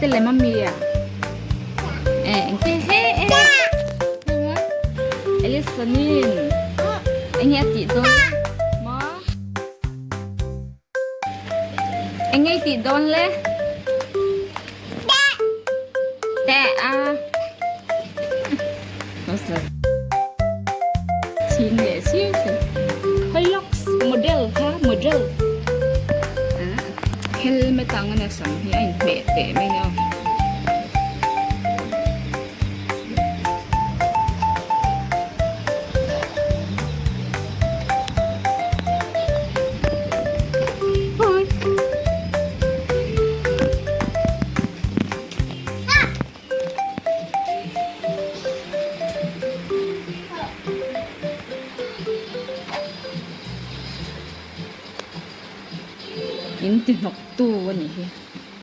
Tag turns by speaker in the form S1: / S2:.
S1: te lem a mi a? Alison-in eng nge a tih dawn maw? Eng nge i tih dawn le? Teh a. Chhing leh sir sir. Hilux model kha model. Helmet ang a sam hi a inhmeh teh mai nia. In ti hnawk tu a nih hi.